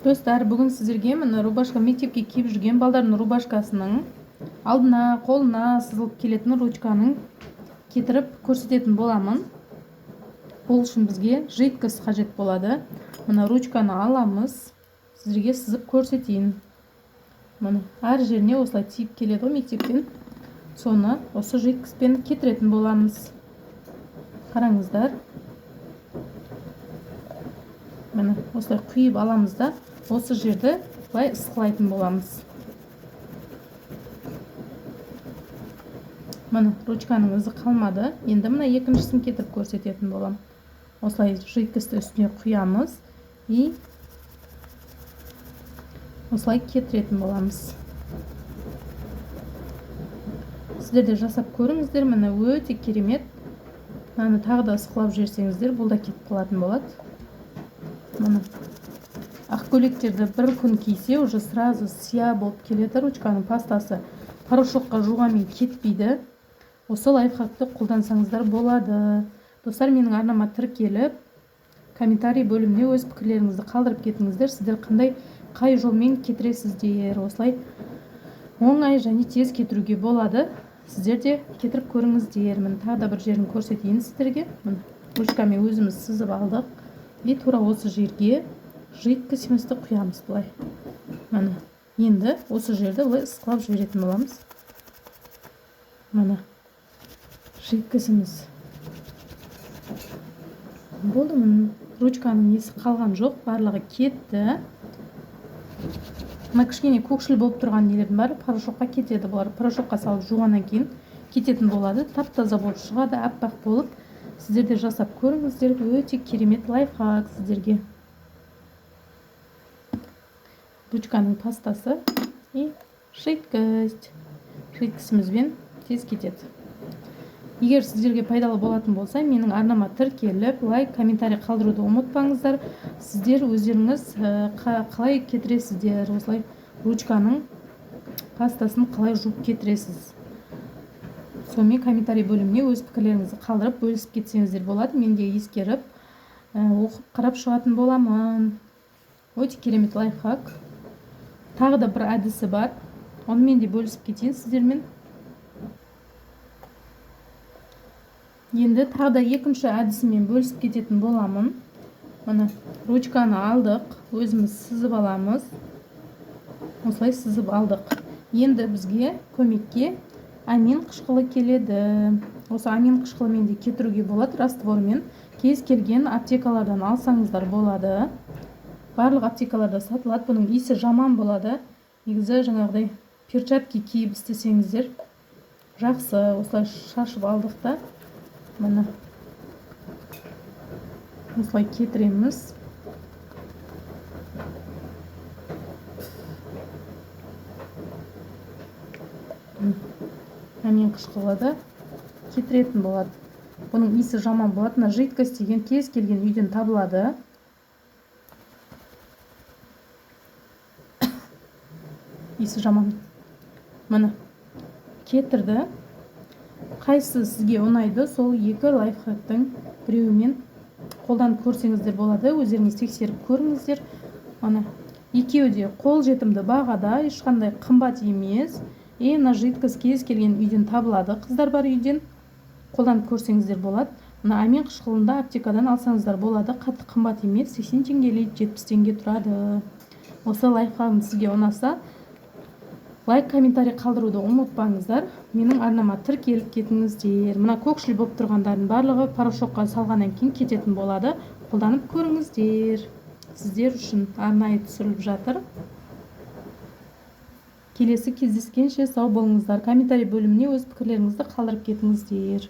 Достар, бүгін сіздерге міне рубашка, мектепке киіп жүрген балдардың рубашкасының алдына, қолына сызылып келетін ручканың кетіріп көрсететін боламын. Ол үшін бізге жидкость қажет болады. Мына ручканы аламыз, сіздерге сызып көрсетейін. Міне әр жеріне осылай тиіп келеді ғой мектептен. Соны осы жидкостьпен кетіретін боламыз. Қараңыздар. Міне осылай құйып аламыз да, осы жерді былай ысқылайтын боламыз. Міне ручканың ізі қалмады. Енді мына екіншісін кетіріп көрсететін боламын. Осылай жидкостьті үстіне құямыз и осылай кетіретін боламыз. Сіздер де жасап көріңіздер, міне өте керемет. Мынаны тағы да ысқылап жіберсеңіздер, бұл да кетіп қалатын болады. Міне ақ көйлектерді бір күн кисе, уже сразу сия болып келеді. Ручканың пастасы порошокқа жуғанмен кетпейді. Осы лайфхакты қолдансаңыздар болады. Достар, менің арнама тіркеліп, комментарий бөліміне өз пікірлеріңізді қалдырып кетіңіздер. Сіздер қай жолмен кетіресіздер? Осылай оңай және тез кетіруге болады. Сіздер де кетіріп көріңіздер. Міне тағы да бір жерін көрсетейін сіздерге. Міне ручкамен өзіміз сызып алдық. И тура осы жерге жидкостімізді құямыз былай. Міне енді осы жерді былай ысқылап жіберетін боламыз. Міне жидкостіміз болды. Міне ручканың несі қалған жоқ, барлығы кетті. Мына кішкене көкшіл болып тұрған нелердің бәрі порошокқа кетеді. Бұлар порошокқа салып жуғаннан кейін кететін болады. Тап-таза болып шығады, аппақ болып. Сіздер де жасап көріңіздер, өте керемет лайфхак сіздерге. Ручканың пастасы и жидкость. Жидкостімізбен тез кетеді. Егер сіздерге пайдалы болатын болса, менің арнама тіркеліп, лайк, комментарий қалдыруды ұмытпаңыздар. Сіздер өздеріңіз қалай кетіресіздер, осылай ручканың пастасын қалай жуып кетіресіз? Сонымен комментарий бөліміне өз пікірлеріңізді қалдырып, бөлісіп кетсеңіздер болады. Мен де ескеріп, оқып, қарап шығатын боламын. Өте керемет лайфхак. Тағы да бір әдісі бар. Онымен де бөлісіп кетейін сіздермен. Енді тағы да екінші әдісімен бөлісіп кететін боламын. Міне ручканы алдық, өзіміз сызып аламыз. Осылай сызып алдық. Енді бізге көмекке амин қышқылы келеді. Осы амин қышқылымен де кетіруге болады, раствормен. Кез келген аптекалардан алсаңыздар болады. Барлық аптекаларда сатылады. Бұның иісі жаман болады. Негізі жаңағыдай перчатки киіп істесеңіздер жақсы. Осылай шашып алдық та, міне осылай кетіреміз. Амин қышқылы да кетіретін болады. Бұның иісі жаман болады. Мына жидкость деген кез келген үйден табылады. Иісі жаман. Міне кетірді. Қайсысы сізге ұнайды, сол екі лайфхактың біреуімен қолданып көрсеңіздер болады. Өздеріңіз тексеріп көріңіздер. Міне екеуі де қолжетімді бағада, ешқандай қымбат емес. И мына жидкость кез келген үйден табылады. Қыздар бар үйден қолданып көрсеңіздер болады. Мына амин қышқылында аптекадан алсаңыздар болады. Қатты қымбат емес, 80 теңге или 70 теңге тұрады. Осы лайфхагым сізге ұнаса, лайк, комментарий қалдыруды ұмытпаңыздар. Менің арнама тіркеліп кетіңіздер. Мына көкшіл болып тұрғандардың барлығы порошокқа салғаннан кейін кететін болады. Қолданып көріңіздер. Сіздер үшін арнайы түсіріліп жатыр. Келесі кездескенше сау болыңыздар. Комментарий бөліміне өз пікірлеріңізді қалдырып кетіңіздер.